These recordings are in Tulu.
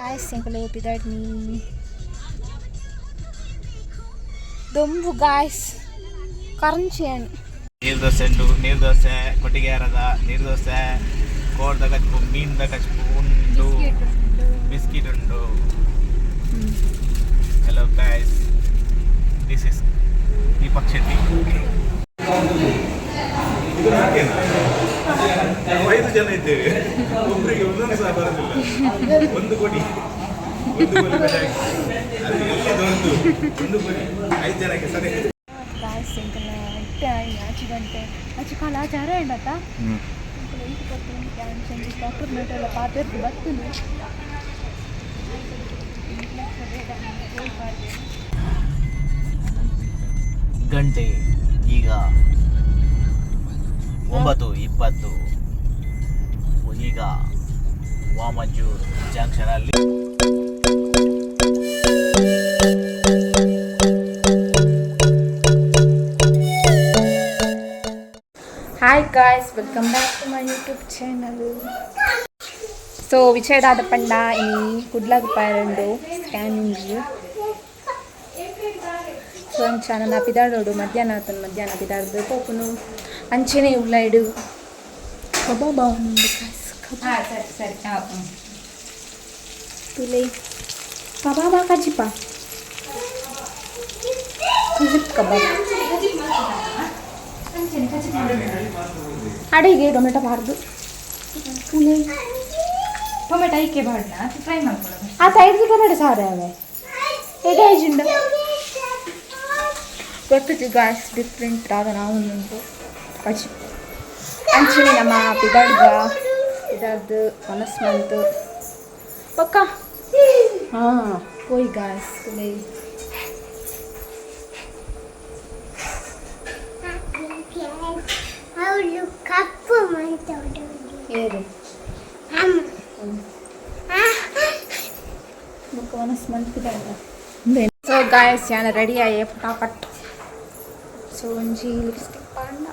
ಗಾಯ್ಸ್, ಎಂಕುಲು ಪಿದಾಡ್ನಿ ದೊಂಬು ಗಾಯ್ಸ್, ಕರಂಚಿ. ನೀರು ದೋಸೆ ಉಂಟು, ನೀರು ದೋಸೆ, ಕೊಟ್ಟಿಗೆಹಾರದ ನೀರು ದೋಸೆ, ಕೋಡ್ದ ಕಚ್ಪು, ಮೀನ್ದ ಕಚ್ಪು ಉಂಟು, ಬಿಸ್ಕಿಟ್ ಉಂಟು. Hello guys, this is Deepak Shetty. ಇದು ಹಾಗೇನಾ? ನಾವು ಐದು ಜನ ಇದ್ದೇವೆ, ಒಬ್ಬರಿಗೆ ಒಂದೊಂದು ಸಹ ಬರೋದಿಲ್ಲ. 1 ಕೋಟಿ, 1 ಕೋಟಿ ಬೆಲೆ ಹಾಕಿ. ಅದು ಎಲ್ಲಿ ದೊಡ್ಡದು? 1 ಕೋಟಿ ಐದು ಜನಕ್ಕೆ ಸರಿ. ಗಾಯ್ಸ್, ಎಂಕಲ್ನ ಇತ್ತೆ ಆಯ್ನ ಆಚಿ ಗಂಟೆ ಆಚಿ ಕಾಲ ಆಚೆ ಅರ ಉಂಡತ್ತ. ಎಂಕುಲು ಈತ್ ಪೊರ್ತು ಡಾಕ್ಟರ್ ಮೇಟೆಲ್ಲ ಪಾತೆರ್ದು ಬತ್ತುಂಡು. ಗಂಟೆ ಈಗ 9:20. ಈಗ ವಾಮಂಜೂರ್ ಜಂಕ್ಷನ್ ಅಲ್ಲಿ. Hi guys, welcome back to my YouTube channel. So ವಿಷಯದಾದ ಪಂಡ ಈ ಕುಡ್ಲಾಗ ಪಾಯರಂಡು ಸ್ಕ್ಯಾನಿಂಗ್. ಸೊ ಅಂಚ ನನ್ನ ಪಿದಾಡೋಡು ಮಧ್ಯಾಹ್ನ ಆತನ, ಮಧ್ಯಾಹ್ನ ಪಿದಾಡ್ದು ಪೋಪುನು. ಅಂಚೆನೆ ಉಳ್ಳಾಯ್ಡು ಕಬಾಬ್ ಉಂಡು ಗಾಯ್ಸ್, ಕಬಾಬ್. ಸರಿ ಸರಿ ಹಾಂ. ತುಲೆ ಕಬಾಬ, ಕಜಿಪ, ಕಜಿಪ್ ಕಬಾಬ್. ಅಡಿಗೆ ಟೊಮೆಟೊ ಬಾರ್ದು ತುಲೆ. ಟೊಮೆಟೊ ಐಕೆ ಬಾಡ್ನ ಫ್ರೈ ಮಾಡ್ಕೊಳ್ಳೋದು. ಆ ಐದು ಟೊಮೆಟೊ ಸಾರು ಅವೆ ಎಡೆ ಗೊತ್ತಿತ್ತು ಗಾಯ್ಸ್, ಡಿಫ್ರೆಂಟ್ ಆದ ನಾವು ಉಂಟು ಕಜಿಪ್. ಅಂಚನೆ ನಮ್ಮ ಪಿದಾಡ್ಗ ಪಿದಾಡ್ದು ಮನಸ್ ಮಂತು ಪಕ್ಕ. ಹಾಂ, ಪೋಯ್ ಗಾಯ್ಸ್ ತುಲೆ. ಅವಳು ಕಪ್ಪು ಮಾಡ್ತಾವಳು. ಏರು. ಅಮ್ಮ. ಬೊಕ್ಕ ಮನಸ್ ಮಂತ್. ಸೊ ಗಾಯ್ಸ್, ಯಾನ ರೆಡಿ ಆಯೆ ಫಟಾಫಟ್. ಸೊ ಒಂಜಿ ಲಿಪ್ಸ್ಟಿಕ್ ಪಾಂಡ.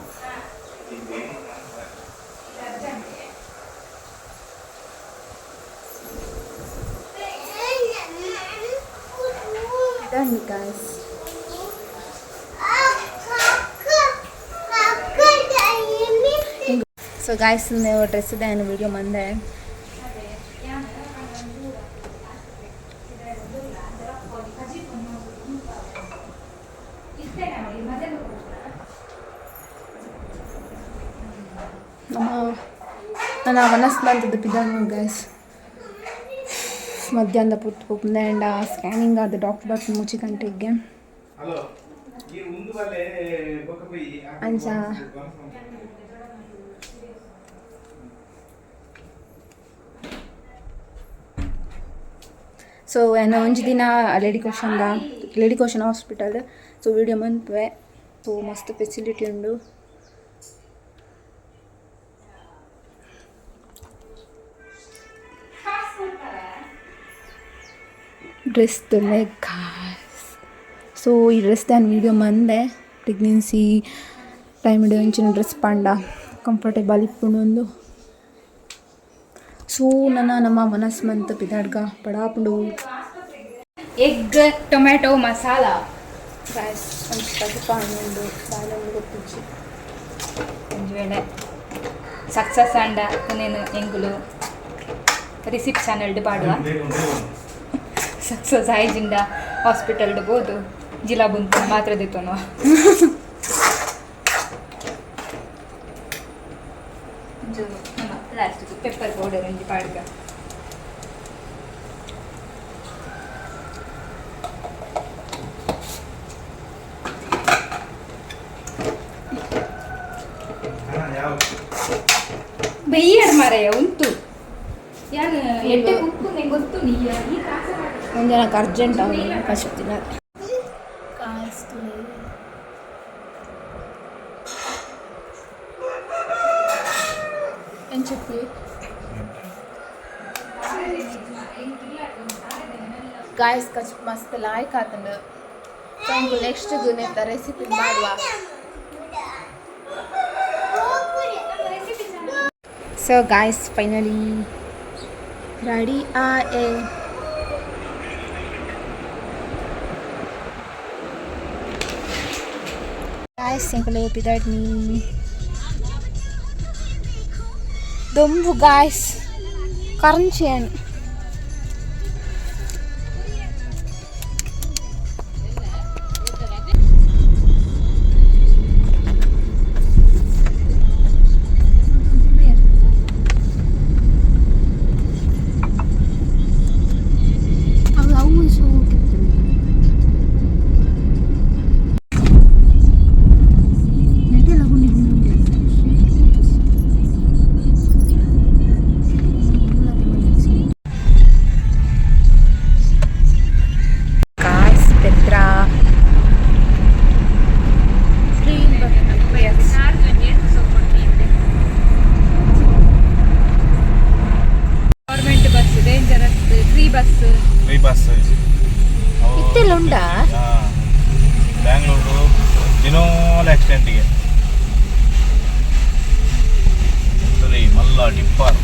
Done guys. So guys, dress ನಾನು ವಿಡಿಯೋ ಮಂದೆ. ನಮ್ಮ ನನ್ನ ಮನಸ್ಸು ಬಂತದ್ದು ಪಿದಾನು ಗಾಯ್ಸ್. ಮಧ್ಯಾಹ್ನದ ಪುಟ್ಟು ಪೋಪುಂಡ ಸ್ಕ್ಯಾನಿಂಗ್ ಅದು ಡಾಕ್ಟರ್ ಡಾಕ್ಟರ್ ಮುಚ್ಚಿ ಗಂಟೆಗೆ. ಹಲೋ, ಈ ಒಂದು ಬಲೆ ಬೊಕ್ಕ ಪೊಯ್ಯಿ. ಅಂಚ. ಸೊ ನಾನು ಒಂಜಿ ದಿನ ಲೇಡಿ ಕೋಶನ್ದ, ಲೇಡಿ ಕೋಶನ್ ಹಾಸ್ಪಿಟಲ್. ಸೊ ವಿಡಿಯೋ ಮನ್ಪುವೆ. ಸೊ ಮಸ್ತ್ ಫೆಸಿಲಿಟಿ ಉಂಡು. ಡ್ರೆಸ್ ತೊಲೆ ಗಾಯ್ಸ್. ಸೊ ಈ ಡ್ರೆಸ್ ನಾನು ವೀಡಿಯೋ ಮಂದೆ, ಪ್ರೆಗ್ನೆನ್ಸಿ ಟೈಮ್ ಒಂಚಿನ ಡ್ರೆಸ್ ಪಾಂಡ ಕಂಫರ್ಟೇಬಲ್ ಇಪ್ಪುಂಡು ಒಂದು. ಸೊ ನನ್ನ ನಮ್ಮ ಮನಸ್ ಮಂತ್ ಪಿದಾಡ್ಗ ಪಡಾಪುಂಡು. Egg tomato masala. ಗಾಯ್ಸ್, ಒಂಜಿ ಕಜಿಪ ಉಂಡು, ದಾಲ ಗೊತ್ತುಜ್ಜಿ. ಒಂಜಿ ವೇಳೆ ಸಕ್ಸಸ್ ಅಂಡ ಉಂದೇನು ಎಂಕುಲು ರಿಸಿಪ್ಟ್ ಚಾನಲ್ಡ್ ಪಾಡುವ. ಸಕ್ಸಸ್ ಆಯ್ಜಿಂಡ ಹಾಸ್ಪಿಟಲ್ಡ್ ಬೋದು ಜಿಲಾಬುಂತ ಮಾತ್ರ ದಿತ್ತೋನು. ಒಂಚೂರು ನಮ್ಮ ಲಾಸ್ಟ್ ಪೆಪ್ಪರ್ ಪೌಡರ್ ಒಂಜಿ ಪಾಡ್ಗ. ಯಾವ ಬೈಯಡ್ ಮಾರಾಯ ಉಂಟು ಯಾನ್ ಎಡ್ಡೆ ಕುಕ್ಕು ನಿಂಗೆ ಗೊತ್ತು ನೀ ಈ ಕಾಸ. ಒಂದು ಜನಕ್ಕೆ ಅರ್ಜೆಂಟ್ ಅವನು ಕಷ್ಟ ತಿನ್ನ. ಗಾಯ್ಸ್, ಎಂಚಪ್ಪಿ ಗಾಯ್ಸ್, ಕಚ್ ಮಸ್ತ್ ಲಾಯ್ಕ್ ಆತಂಡು. ಸೊ ನೆಕ್ಸ್ಟ್ ನೆತ್ತ ರೆಸಿಪಿ ಮಾಡುವ. ಸೊ ಗಾಯ್ಸ್, ಫೈನಲಿ ರೆಡಿ ಆಯೆ. ಗಾಯ್ಸ್ ಎಂಕುಲು ಪಿದಾಡ್ನಿ ದೊಂಬು ಗಾಯ್ಸ್ ಕರಂಚಿಯನ್. ಅವು ಅವು ಸೋಕಿತ್ತು. Guys, Petra. Government bus dangerous, free bus. Free bus. ಇತ್ತೆಲ್ಲ ಉಂಡಾ? Bangalore ದಿನೋಲ ಆಕ್ಸಿಡೆಂಟ್ಗೆ ಮಲ್ಲ ಟಿಪ್ಪರ್.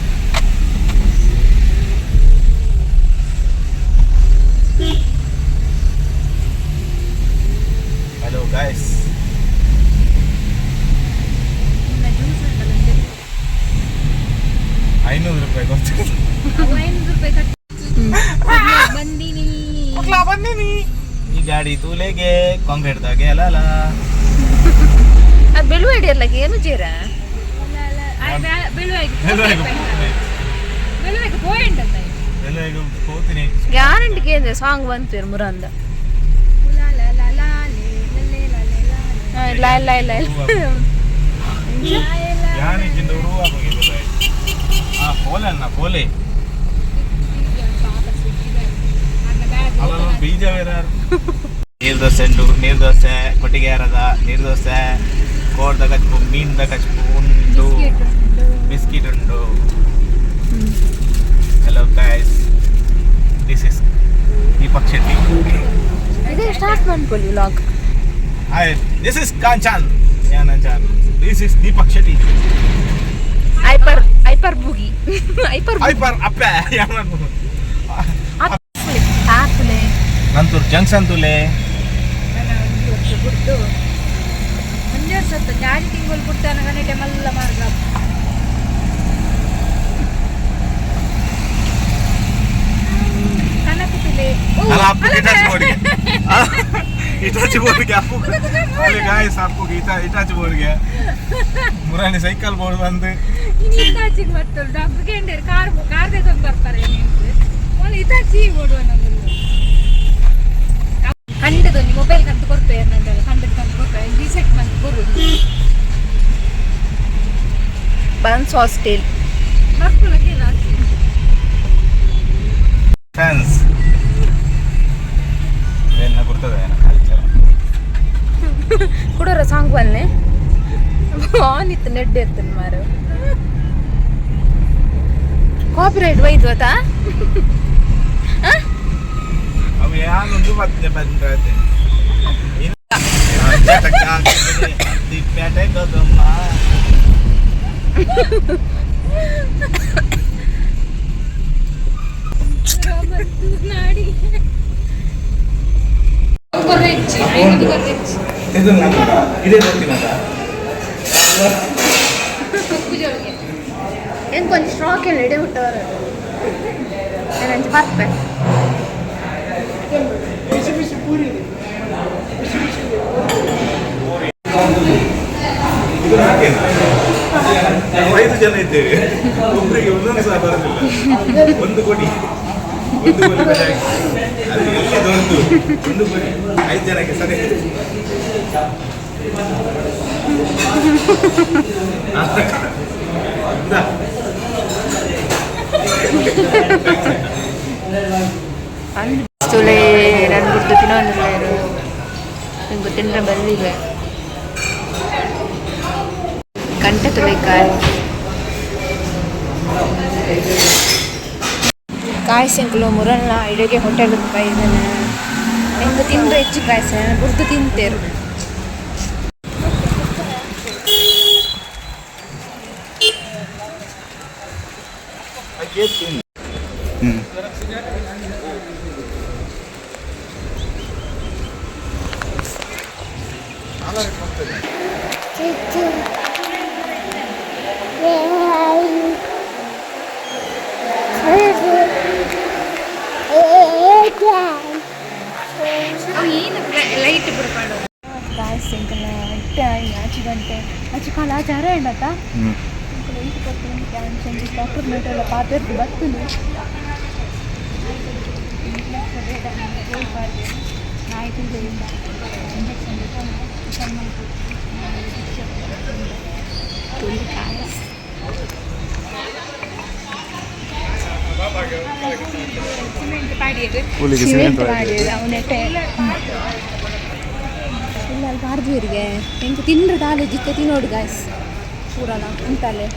Hello guys. Juice ಉಂಟಲ್ಲ. 500 ರೂಪಾಯಿ ಗೊತ್ತಿಲ್ಲ. 500 ರೂಪಾಯಿ ಕಟ್ಟಿ ಬಂದೀನಿ. ಬಂದೀನಿ. ಈ ಗಾಡಿ ತೂಲೆಗೆ ಕಾಂಕ್ರೀಟ್ ದಾಗೆ ಅಲ್ಲ ಅಲ್ಲ. ಅದು ಬೆಳುವಾಡಿ ಅಲ್ಲ, ಏನು ಜೀರ. ಬೆಳುವಾಗಿ ಬೆಳುವಾಗಿ ಪೋಯಿಂಟ್ ಅಂತ. ಬೆಳುವೆಗೆ ಹೋಗ್ತೀನಿ. ಗ್ಯಾರಂಟಿ ಸಾಂಗ್ ಬಂತು ಮುರಂದ. ಲಾಯ್ ಲಾಯ್ ಲಾಯ್. ಯಾನಿಜಿಂದ ಉರುವ. ಹಾ, ಪೋಲೆ ಅನ್ನ ಪೋಲೆ ಅಲ್ಲ, ಬೀಜ ಬೇರೆ. ನೀರು ದೋಸೆ ಉಂಟು, ನೀರು ದೋಸೆ ಕೊಟ್ಟಿಗೆಹಾರದ ನೀರು ದೋಸೆ, ಕೋಡ್ದ ಕಚ್ಪು, ಮೀನ್ದ ಕಚ್ಪು ಉಂಟು, ಬಿಸ್ಕಿಟ್ ಉಂಟು. Hello guys, this is Deepak Shetty. ಇದೇ ಸ್ಟಾರ್ಟ್ ಮಾಡ್ಕೊಳ್ಳಿ vlog. Hi, this is Kanchan ಯಾನಂಚಾನ್, this is Deepak Shetty. Hyper hyper ಬೂಗಿ hyper. Hyper ಅಪ್ಪೆ ಯಾನನ್. ಆಪುಲೆ. ನಂತೂರ್ ಜಂಕ್ಷನ್ ತುಲೆ. ಒಂಜಿ ವರ್ಷ ಬುಡ್ದು, ಒಂಜಿ ವರ್ಷ ಅತ್ತ, ಜಾರಿ ತಿಂಗಳು ಬುಡ್ತಾನ ಗಣೇಟೆ ಮಲ್ಲ ಮಾರ್ಗ. ಕನಕುತುಲೆ. ಅಲ್ಲ, आपको इटाच बोर्ड गया, इटाच बोर्ड गया आपको. बोले गाइस, आपको इटाच बोर्ड गया. ಮುರಾಣಿ ಸೈಕಲ್ ಬೋರ್ಡ್ ಬಂದು. ಇನ್ನು ಇತಾಚಿಗೆ ಬರ್ತದೆ. ಡಾಕ್ಟರ್ ಕೇಂದ್ರ ಕಾರ್ ಕಾರ್ ತೆಗೊಂಡು ಬರ್ತಾರೆ ಏನೇನು ಮೊನ್ನೆ ಇತಾಚಿ ಓಡುವ ನಮ್ಮದು. ಕಂಡದೊಂದು ಮೊಬೈಲ್ ಕಂತು ಕೊಡ್ತೇವೆ ಏನಂತಾರೆ, ಕಂಡದ ಕಂತು ಕೊಡ್ತೇವೆ, ರೀಸೆಟ್ ಬಂದು ಕೊಡುದು. Buns hostel. ಮಕ್ಕಳಿಗೆ. ಫ್ಯಾನ್ಸ್ ಇದೇನ ಬರ್ತದೆ ಕಲ್ಚರ್. ಕುಡೋರ ಸಾಂಗ್ ಬನ್ನೆ ಆನ್ ಇತ್ತು ನೆಡ್ ಎತ್ತನ್ ಮಾರು. ಕಾಪಿರೈಟ್ ಒಯ್ದು ಆತಾ. ಅವು ಯಾನೊಂದು ಮತ್ತೆ ಬಂದ್ರೆ ಪೇಟೆ ಗದಮ್ಮ. ನಾಡಿ ಐನೂರು ಕೊರ್ರೆಚ್ಚಿ. ಇದು ಇದೇ ಗೊತ್ತಿಲ್ಲ. ಪೂಜೆಗೆ. ಏನು ಕೊಂಚ ಸ್ಟ್ರಾಕ್ ಎಲ್ಲ ಎಡೆ ಬಿಟ್ಟವರು ನಂಚು ಬರ್ಪೆ. ಬಿಸಿ ಬಿಸಿ ಪೂರಿ ಇದೆ, ಬಿಸಿ ಬಿಸಿ ಇದೆ. ಇದು ನಾಲ್ಕೇನಾ? ನಾವು ಐದು ಜನ ಇದ್ದೇವೆ, ಒಬ್ಬರಿಗೆ ಒಂದೊಂದು ಸಹ ಬರೋದಿಲ್ಲ. 1 ಕೋಟಿ, 1 ಕೋಟಿ ಬೆಲೆ ಹಾಕಿ. ಅದು ಎಲ್ಲಿ ದೊಡ್ಡದು? 1 ಕೋಟಿ ಐದು ಜನಕ್ಕೆ ಸರಿ. ಇಂದಾ. ತುಲೆ ನನ್ನ ಗುಡ್ಡು ತಿನ್ನೋದಿಲ್ಲ. ನಿಂಗೆ ತಿಂದ್ರೆ ಬಲ್ಲಿಗೆ ಗಂಟೆ ತುಳಿಕಾಯಿ. ಕಾಯಿ ಎಂಕುಲು ಮುರಲ್ಲ ಇಡಗೆ ಹೋಟೆಲ್ ಬೈದನೆ. ಎಂಕ್ ತಿಂದ್ರೆ ಹೆಚ್ಚು ಕಾಯ್ಸ ಬುರ್ದು ತಿಂತೇರು. ಹ್ಮ್. Light ಬಿಡ್ಪಾಡು. Guys, ಎಂಕಲ್ನ ಇತ್ತೆ ಆಚೆ ಗಂಟೆ ಆಚೆ ಕಾಲ ಆಚೆ ಅರ ಉಂಡತ್ತ. ಎಂಕಲ್ಲ ಈಟ್ ಕೊಡ್ತೀನಿ. ಅಂಚೆ ಡಾಕ್ಟರ್ ಮೇಟೆಲ್ಲ ಪಾತೆರ್ದು ಬತ್ತುಂಡು. ನಾಯಿ ಇಂಜೆಕ್ಷನ್. ಸಿಮೆಂಟ್ ಪಾಡಿಯರು. ಸಿಮೆಂಟ್ ಮಾಡಿ ಅವನೆಟ್ಟೆ ಇಲ್ಲ ಅಲ್ಲಿ ಬಾರ್ದುವರಿಗೆ. ಎಂಕ್ ತಿಂದ್ರೆ ದಾಲೆ ಜಿತ್ತೆ ತಿನ್ನೋಡು ಗಾಯ್ಸ್ ಪೂರಲ ಅಂತಲೆ.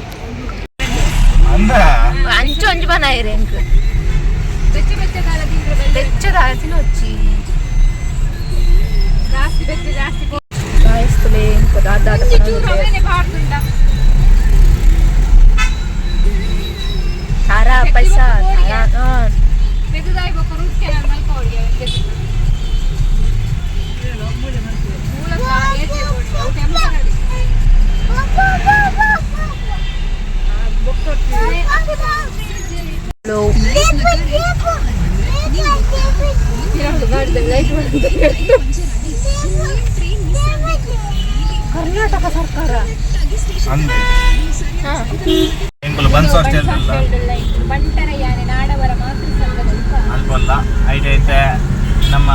ಅಂದ. ಅಂಚು ಅಂಚು ಬನಾಯಿರೆ ಎಂಕ್. ಬೆಚ್ಚ ಬೆಚ್ಚ ದಾಲ ತಿಂದ್ರೆ ಬಲ್ಲೆ. ಬೆಚ್ಚ ದಾಲ ತಿನ್ನೊಚ್ಚಿ. ಜಾಸ್ತಿ ಬೆಚ್ಚ ಜಾಸ್ತಿ. ಗಾಯ್ಸ್, ತುಲೆ ಎಂಕ್ ದಾದ. ಒಂಜಿ ಚೂರು ಅವೇನೆ ಪಾಡ್ದುಂಡ. ಸಾರಾ ಪೈಸಾ. ಮೆದುದಾಯಿ ಬೊಕ್ಕ ರೂಟ್ ಕೆನಾಲ್ ಮಲ್ಕೋಡಿ ಅವೆ. ಮೂಲಕ ಏಚೆ ಬೋಡಿ ಅವು ಟೆಂಪರರಿ. ಕರ್ನಾಟಕ ಸರ್ಕಾರ. ಅಂದೆ. ಎಂಕುಲು ಬನ್ಸ್ ಹಾಸ್ಟೆಲ್. ಬಂಟರ ಯಾನೆ ನಾಡವರ ಮಾತೃ ಸಂಘದ. ಅಲ್ಪಲ್ಲ ಐಟ್ ಐತೆ ನಮ್ಮ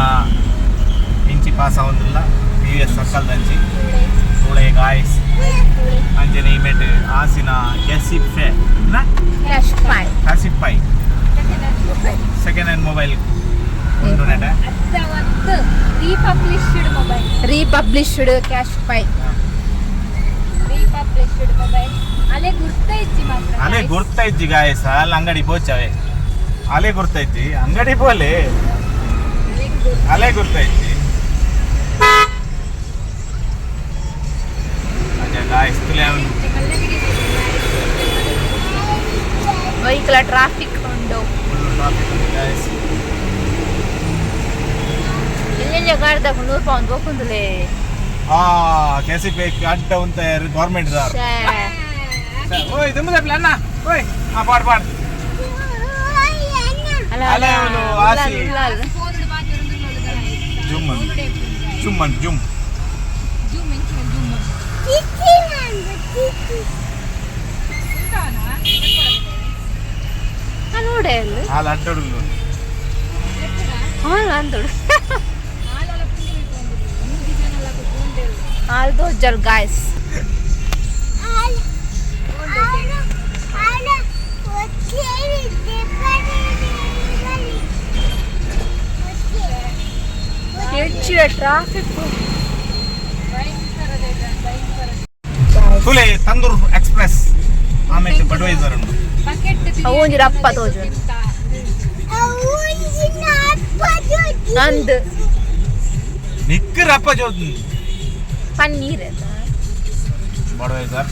ಇಂಚಿ ಪಾಸ್ ಆವೊಂದಿಲ್ಲ P U S circle ದಂಚಿ ತೂಳೆ ಗಾಯ್ಸ್. ಅಂಚನೆ ಈ ಮೇಟ್ ಆಸಿನ ಕೆಸಿಫೆ. Cashify. Cashify second hand mobile ಉಂಡು ನೆಟ. ಅತ್ತವತ್ತು republished mobile. Republished cash pi. Republished mobile ಅಲೆ ಗುರ್ತ ಇಜ್ಜಿ ಮಾತ್ರ. ಅಲೆ ಗುರ್ತ ಇಜ್ಜಿ ಗಾಯ್ಸ್. ಅಲ್ಲಿ ಅಂಗಡಿ ಪೋಚವೆ ಅಲೆ ಗುರ್ತ ಇಜ್ಜಿ. ಅಂಗಡಿ ಪೋಲೆ ಅಲೆ ಗುರ್ತ ಇಜ್ಜಿ. ಅಂಚ ಗಾಯ್ಸ್ ತುಲೆ ಅವನು. ವೆಹಿಕಲ್ ಟ್ರಾಫಿಕ್ ಉಂಡು. ಫುಲ್ ಟ್ರಾಫಿಕ್ ಉಂಡು ಗಾಯ್ಸ್. ಎಲ್ಲೆಲ್ಲ ಗಾಡ್ದಾಗ 100 ರೂಪಾಯಿ ಒಂದು ಹೋಗುಂದುಲೇ. ಆ ಕೆಸಿಪಿ ಅಡ್ಡ ಉಂತ ಗೌರ್ಮೆಂಟ್ ದಾರ್. ಓಯ್ ದುಮ್ಮದ ಅಣ್ಣ, ಓಯ್, ಆ ಪಾಡ್ ಪಾಡ್. ಅಲೆ ಅವನು ಆಸಿ. ಜುಮ್ ಜುಮ್ ಅಂತ ಜುಮ್. ಜೂಮ್ ಎಂಚಿನ ಜೂಮ್? ನೋಡೆ. ಹಾಲು ಅಡ್ಡಡು. ಹಾಂ, ಅಂದೋಡು. ಹಾಲು ಜಲ್ ಗಾಯ್ಸ್. ಹೆಚ್ಚಿನ ಟ್ರಾಫಿಕ್. ತುಲೆ ತಂದೂರ್ ಎಕ್ಸ್ಪ್ರೆಸ್ ಆಮೇಲೆ ಬಡ್ವೈಸರ್ ಉಂಟು. ಬಕೆಟ್. ಅವು ಒಂಜಿ ರಪ್ಪ ತೋಜುಂಡು. ಅಂದ್. ನಿಕ್ಕರಪ್ಪ ಜೋತ್. ಪನ್ನೀರ್. ಬಡ್ವೈಸರ್.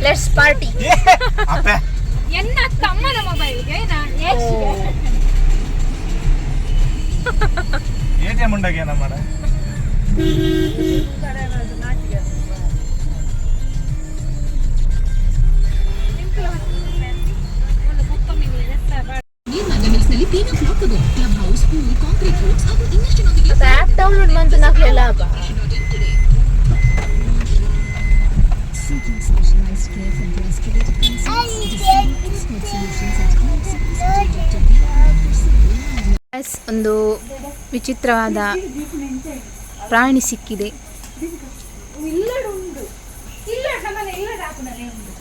Let's party. ಅಪ್ಪೆ. ಎನ್ನ ತಮ್ಮನ ಮೊಬೈಲ್ಗೆ ನಾ. ಎಟಿಎಂ ಉಂಡಾಗ ಏನ ಮಾಡ? ಆ್ಯಪ್ ಡೌನ್ಲೋಡ್ ಮಂತು ನಾಕ್ಲೆ ಲಾಭ. Seeking specialized care for breast-related concerns, discover expert solutions at Clinic Simplicity Dr. B. Ambedkar City. ಒಂದು ವಿಚಿತ್ರವಾದ ಪ್ರಾಣಿ ಸಿಕ್ಕಿದೆ. ಇಲ್ಲ ನಮ್ಮನೆ ಇಲ್ಲ ಹಾಕುನನೆ ಉಂಡು.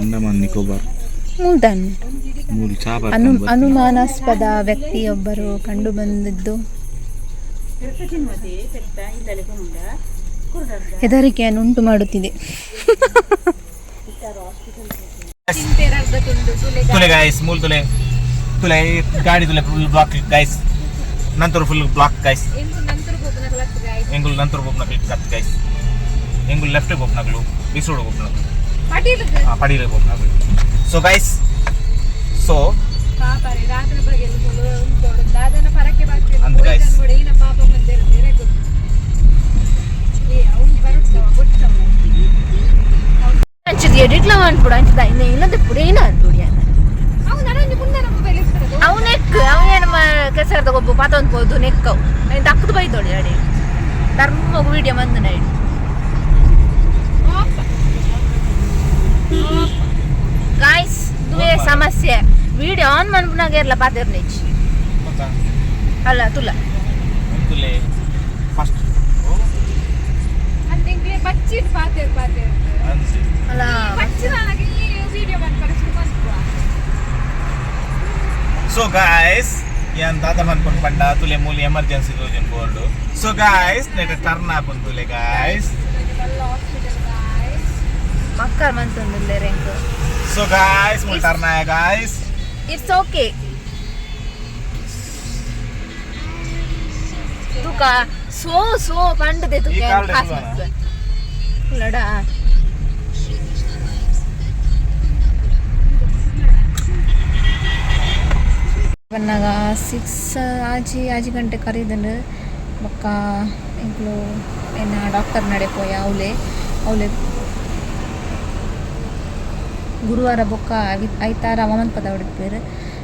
ಅಂಡಮಾನ್ ನಿಕೋಬಾರ್. ಮೂಲ್ದಾನ್. ಮೂಲ್ ಚಾ. ಅನುಮಾನಾಸ್ಪದ ವ್ಯಕ್ತಿಯೊಬ್ಬರು ಕಂಡು ಬಂದಿದ್ದು ಹೆದರಿಕೆಯನ್ನು ಉಂಟು ಮಾಡುತ್ತಿದೆ. ತಿಂತೇರರ್ಧ ತುಂಡು ತುಲೆ. ತುಲೆ ಗಾಯ್ಸ್, ಮೂಲ್ ತುಲೆ ತುಲೆ ಗಾಡಿ ತುಲೆ full block guys. ನಂತರ full block guys. ಎಂಗು ನಂತರ ಗೋಪುನ ಕಲತ್ ಗಾಯ್ಸ್. ಎಂಗುಲ್ ನಂತರ ಬೋಪ್ನ ಕ್ಲಿಕ್ ಕತ್ ಗೈಸ್. ಎಂಗುಲ್ ಲೆಫ್ಟ್ ಪೋಪುನಕುಲು ಬಿಸೋಡು ಪೋಪುನಕುಲು. ಪಟೀಲ್ಗ್. ಆ ಪಡೀಲ್ ಪೋಪುನಕುಲು. So guys, so ಪಾಪರಿ ರಾತ್ರಿ ಬಗ್ಗೆ ಉಂಟೋಡು ದಾದನ ಪರಕ್ಕೆ ಬಾಕಿ. ಅಂದ್ guys. ಏನ ಪಾಪ ಬಂದಿರ ಬೇರೆ ಗೊತ್ತು. ಏ ಅವ್ನು ಬರುತ್ತವ ಗೊತ್ತವ. ಅಂಚದ ಎಡಿಟ್ಲ ಮನ್ಪುಡು ಅಂಚದ ಇನ್ನ ಇನ್ನೊಂದು ಪುಡೇನ ಅನ್ಪುಡಿ. ಅವು ನನಗೆ ಮುಂದೆ ನಮ್ಮ ಮೊಬೈಲ್ ಇರ್ತದೆ. ಅವು ನೆಕ್ ಅವು ಏನು ಕೆಸರದ ಗೊಬ್ಬು ಪಾತೊಂದು ಪೋದು ನೆಕ್ಕವು ಐನ್ ತಕ್ಕದು ಬೈದೋಳಿ ಅಡಿ ಧರ್ಮಗ್ ವೀಡಿಯೋ ಮಂದು ನೈಟ್. ಗಾಯ್ಸ್, ದುವೆ ಸಮಸ್ಯೆ ವಿಡಿಯೋ ಆನ್ ಮನ್ಪುನಾಗ ಇರ್ಲ ಪಾತಿರ್ನಿಚ್ ಅಲ್ಲ ತುಲ್ಲ. ಉಂತುಲೆ ಫಸ್ಟ್. ಅಂತ ಹಿಂಗೆ ಬಚ್ಚಿಟ್ ಪಾತೇರ್ ಪಾತೇರ್. ಅಂಜಿ. ಅಲ್ಲ. ಬಚ್ಚಿ ನನಗೆ ಈ ವಿಡಿಯೋ ಮಾಡ್ತಾರೆ ಶುರು ಮಾಡ್ಕುವ. ಸೊ ಗಾಯ್ಸ್, ಯಾನ್ ದಾದ ಮನ್ಪುನ್ ಪಂಡ ತುಲೆ ಮೂಲಿ ಎಮರ್ಜೆನ್ಸಿ ತೋಜುನ್ board. So guys, ನೆಟ ಟರ್ನ್ ಆಪುನ್ ತುಲೆ ಗಾಯ್ಸ್. ಮಲ್ಲ ಹಾಸ್ಪಿಟಲ್ ಗಾಯ್ಸ್. ಮಕ್ಕಳ ಮಂತೊಂದುಲ್ಲೆ ರೆಂಕ್. ಸೊ ಗಾಯ್ಸ್, ಮುಲ್ ಟರ್ನ್ ಆಯ guys. It's okay ತುಕ so so ಪಂಡದೆ ತುಕ. ಈ ಕಾರ್ಡ್ ಕಾಸು. ಇಲ್ವನ? ಲಡ. ಬನ್ನಾಗ 6 ಆಜಿ ಆಜಿ ಗಂಟೆ ಕರೀದನು ಬೊಕ್ಕ ಎಂಕ್ಲು ಎನ್ನ ಡಾಕ್ಟರ್ ನಡೆ ಪೋಯ. ಅವಲೆ ಅವಲೆ ಗುರುವಾರ ಬೊಕ್ಕ ಐತಾರ ಅವಮನ್ ಪದ ಹೊಡಿಪೇರು.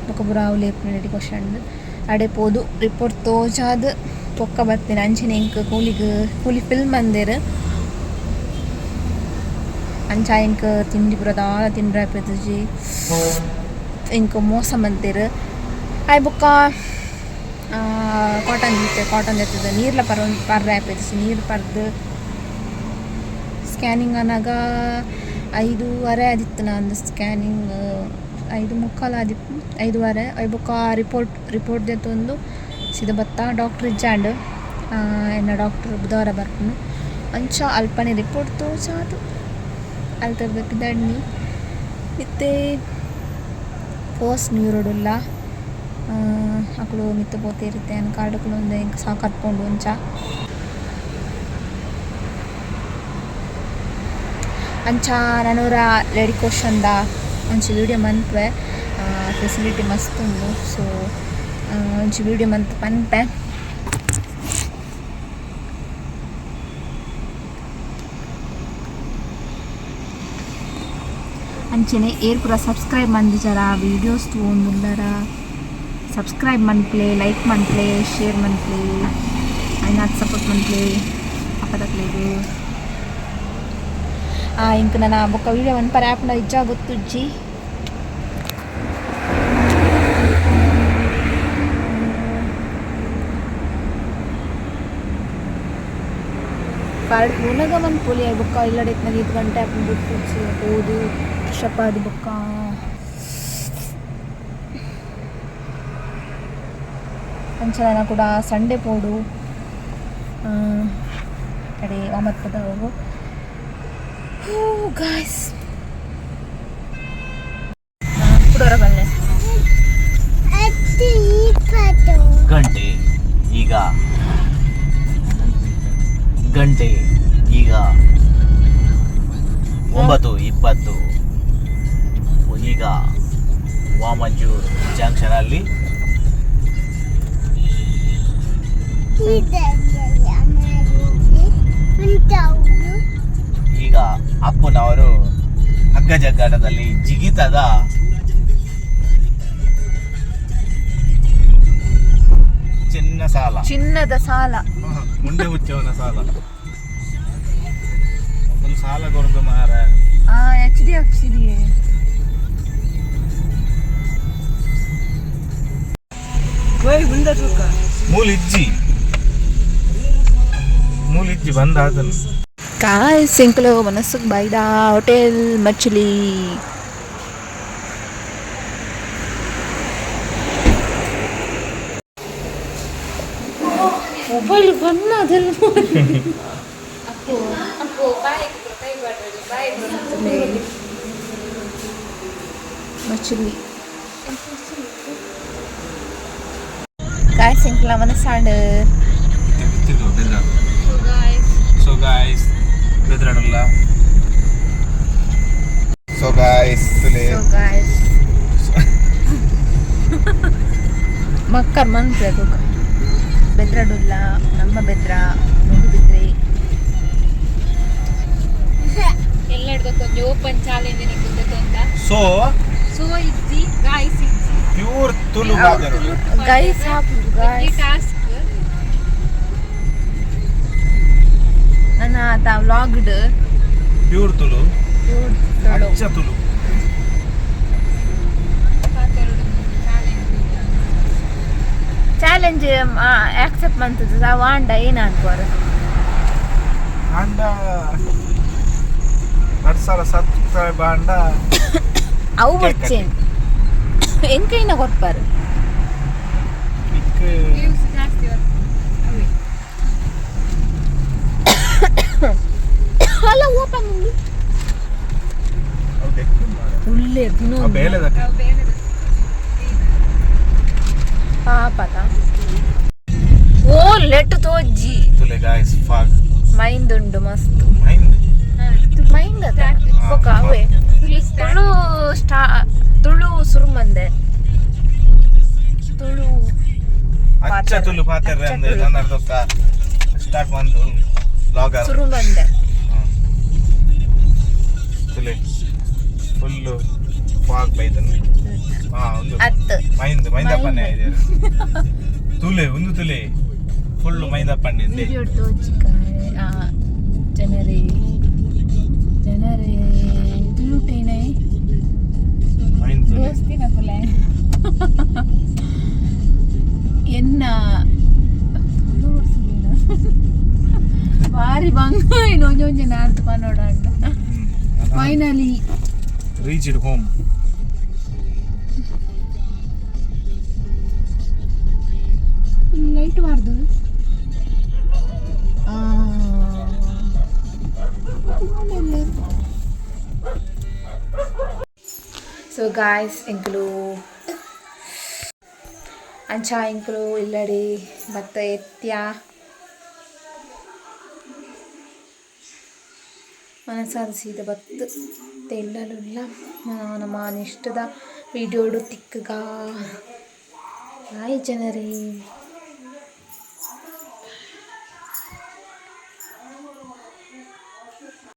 ಬೊಕ್ಕ ಪೂರ ಅವಲೆ ರೆಡಿ ಕ್ವಶನ್ ಅಡೆ ಪೋದು ರಿಪೋರ್ಟ್ ತೋಜಾದ್ ಬೊಕ್ಕ ಬತ್ತೇನೆ. ಅಂಚನೆ ಎಂಕ್ ಕೂಲಿಗ್ ಕೂಲಿ ಫಿಲ್ಮ್ ಬಂದೇರು. ಅಂಚ ಎಂಕ್ ತಿಂಡಿ ಪೂರ ದಾಲ ತಿಂಡ್ರೆ ಆಪೆದುಜಿ. ಎಂಕ್ ಮೋಸ ಮಂತೇರು. ಆಯ್ ಬೊಕ್ಕ ಕಾಟನ್ ಇತ್ತೆ ಕಾಟನ್ ದೆತ್ತದ ನೀರ್ಲ ಪರ ಪರ್ರೆ ಆಪೆದುಜಿ. ನೀರು ಪರ್ದು ಸ್ಕ್ಯಾನಿಂಗ್ ಆನಾಗ 5:30 ಆದಿತ್ತು. ಒಂದು ಸ್ಕ್ಯಾನಿಂಗ್ 5:45 ಆದಿಪ್ಪು, 5:30. ಅಯ್ ಬೊಕ್ಕ ರಿಪೋರ್ಟ್ ರಿಪೋರ್ಟ್ ದೆತ್ತೊಂದು ಸೀದಾ ಬತ್ತ. ಡಾಕ್ಟ್ರ್ ಇಜ್ಜಾಂಡ್. ಎನ್ನ ಡಾಕ್ಟ್ರ್ ಬುಧವಾರ ಬರ್ಪುನು. ಅಂಚ ಅಲ್ಪನೆ ರಿಪೋರ್ಟ್ ತೋಜಾದು ಅಲ್ತರ್ದ ಪಿದಡ್ನಿ. ಇತ್ತೆ ಪೋಸ್ಟ್ ನ್ಯೂರೋಡುಲ್ಲ. ಅಕುಲು ಮಿತ್ತ ಪೋತೇರಿತ್ತೆ ಯಾನ್ ಕಾರ್ಡ್ ಕುಲೊಂದೆ ಎಂಕ್ ಸಾಕಾತ್ಪೋಂಡು. ಅಂಚ ಅಂಚ ನನೊರ ಲೇಡಿ ಕ್ವಶನ್ದ ಒಂಜಿ ವೀಡಿಯೋ ಮನ್ಪುವೆ. ಫೆಸಿಲಿಟಿ ಮಸ್ತ್ ಉಂಡು. ಸೊ ಒಂಜಿ ವೀಡಿಯೋ ಮಂತ್ ಪನ್ಪೆ. ಅಂಚನೆ ಏರ್ ಪೂರ ಸಬ್ಸ್ಕ್ರೈಬ್ ಮಂದಿಜರ ವೀಡಿಯೋಸ್ ತೂವೊಂದುಲ್ಲರ ಸಬ್ಸ್ಕ್ರೈಬ್ ಮನ್ಪ್ಲೆ, ಲೈಕ್ ಮನ್ಪ್ಲೆ, ಶೇರ್ ಮನ್ಪ್ಲೆ, ಆಯ್ನಾತ್ ಸಪೋರ್ಟ್ ಮನ್ಪ್ಲೆ ಅಪ್ಪದಕ್ಲೆಗ್. ಇಂಕ್ ನನ ಬೊಕ್ಕ ವೀಡಿಯೋ ಮನ್ಪರೆ ಆಪುಂಡ ಇಜ್ಜಾ ಗೊತ್ತುಜ್ಜಿ. ಕಾರ್ಡ್ ಪೂನಗ ಮನ್ಪೊಲಿ. ಬೊಕ್ಕ ಇಲ್ಲಡೆ ಇತ್ತ್ನಗ ಐದು ಗಂಟೆ ಆಪುಂಡು. ಪೋದು ಫ್ರೆಶ್ ಆದ್ ಬೊಕ್ಕ ಅಂಚ ನನ ಕೂಡ ಸಂಡೆ ಪೋಡು ಅಡೆ ವಾಮತ್ಪದ ಹೋಗು. ಹೂ ಗಾಯ್ಸ್, ಕುಡೋರ ಬನ್ನಿ. ಹತ್ತು 20. ಗಂಟೆ ಈಗ ಗಂಟೆ ಈಗ 9:20. ಈಗ ವಾಮಂಜೂರ್ ಜಂಕ್ಷನ್ ಅಲ್ಲಿ. ಈಗ ಅಪ್ಪನವರು ಹಗ್ಗ ಜಗ್ಗಾಟದಲ್ಲಿ ಜಿಗಿತದ ಚಿನ್ನ ಸಾಲ. ಚಿನ್ನದ ಸಾಲ. ಮುಂಡೆ ಹುಚ್ಚವನ ಸಾಲ. ಒಂದು ಸಾಲ ಕೊರದು ಮಾರ. HDFC. ಮೂಲಿಜ್ಜಿ ಮೂಲಿಜ್ಜಿ ಬಂದ ಆತನು. ಗಾಯ್ಸ್, ಎಂಕುಲು ಮನಸ್ಸಿಗೆ ಬೈದ ಹೋಟೆಲ್ ಮಚ್ಲಿ. ಮೊಬೈಲ್ ಬಣ್ಣ ಅದೆಲ್ಲ. ಅಪ್ಪು ಬಾಯಿ ಕೈ ಬಾಯಿ. ಮಚ್ಲಿ. ಗಾಯ್ಸ್, ಎಂಕುಲ ಮನಸ್ಸಾಂಡ್. So guys. So guys. ಬೆದ್ರಡುಲ್ಲ. So guys, ತುಲೆ. ಸೊ ಗಾಯ್ಸ್, ಮಕ್ಕರ್ ಮನ್ಪೆ ತೂಕ. ಬೆದ್ರಡುಲ್ಲ, ನಮ್ಮ ಬೆದ್ರ ಮುಗಿಬಿದ್ರೆ. ಎಲ್ಲಡ್ದಕ್ಕೊಂಜಿ ಓಪನ್ ಚಾಲೆಂಜ್ ನಿಕ್ಕುಂದ. ಸೊ ಸೊ ಇಜ್ಜಿ ಗಾಯ್ಸ್ ಇಜ್ಜಿ. ಪ್ಯೂರ್ ತುಳು ಮಾತಾಡೋದು. ಗೈಸ್ ಹಾಪು ಗಾಯ್ಸ್. ಟಾಸ್ಕ್. ನನ್ನ ಆತ vlogged. Pure Tulu. Pure Tulu. ಅಚ್ಚ ತುಳು. ಚಾಲೆಂಜ್ ಆಕ್ಸೆಪ್ಟ್ ಮಂತದ್ದು ವಾಂಡ ಏನ ಅನ್ಕೋರು? ಅಂಡ 2000 ಸಬ್ಸ್ಕ್ರೈಬ್ ಅಂಡ. ಅವು Cake. ಬೊಡ್ಚೇನ್ ಎಂಕೈನ ಕೊರ್ಪಾರು. ಇಕ್. ವ್ಯೂಸ್ ಜಾಸ್ತಿ ಬರ್ತದೆ ಅವೇ. ಅಲ್ಲ, ಓಪನ್ ಉಲ್ಲೆ ದಿನ. ಬೇಲೆದ. ಅವು ಬೇರೆ. ಪಾಪದ ಓ let ತೋಜ್ಜಿ. ತುಲೆ ಗಾಯ್ಸ್, ಫಾಗ್. ಮೈಂದ್ ಉಂಡು ಮಸ್ತ್. ಮೈಂದ್. ಮೈಂದ್ ಅದ ಬೊಕ ಅವೇ ತುಳು ಸ್ಟಾ ತುಳು ಸುರುಮಂದೆ ತುಳು. ಅಚ್ಚ ತುಳು ಪಾತೆರ್ರೆ. ಅಚ್ಚ ಅಂದ್ರೆ ತುಳು. ನನ್ನ ಅರ್ಧಕ್ಕ ಸ್ಟಾರ್ಟ್ ಬಂದು ಬ್ಲಾಗರ್. ಸುರುಮಂದೆ. ತುಲೆ, ಫುಲ್ಲು ಫಾಗ್ ಬೈದನ್. ಹಾ, ಒಂದು ಅತ್. ಮೈಂದ್ ಮೈಂದಪ್ಪನೇ ಇದೆ. ತುಲೆ ಒಂದು ತುಲೆ, ಫುಲ್ ಮೈಂದಪ್ಪಂಡೆ. ವಿಡಿಯೋ ತೋಜಿ ಜನರೇ, ಜನರೇ, ತುಳು ಟೇನೆ. ಮೈಂದ್ ತುಲೆ. ದೋಸ್ತಿನ ಕುಲೆ ಎನ್ನ ಬಾರಿ ಬಂಗ ಒಂಜಿ ಒಂಜಿ north ಪನೋಡ. Finally reached home. Light ಬಾರ್ದು. ಸೊ ಗಾಯ್ಸ್, ಎಂಕುಲು ಅಂಚ ಎಂಕುಲು ಇಲ್ಲಡಿ ಬತ್ತ ಎತ್ಯ ಮನಸಾದ ಸೀದ ಬತ್ತು ಇಲ್ಲಲುಲ್ಲ. ನಮ್ಮ ಇಷ್ಟದ ವಿಡಿಯೋಡು ತಿಕ್ಕಗ. ಬಾಯ್ ಜನರೇ.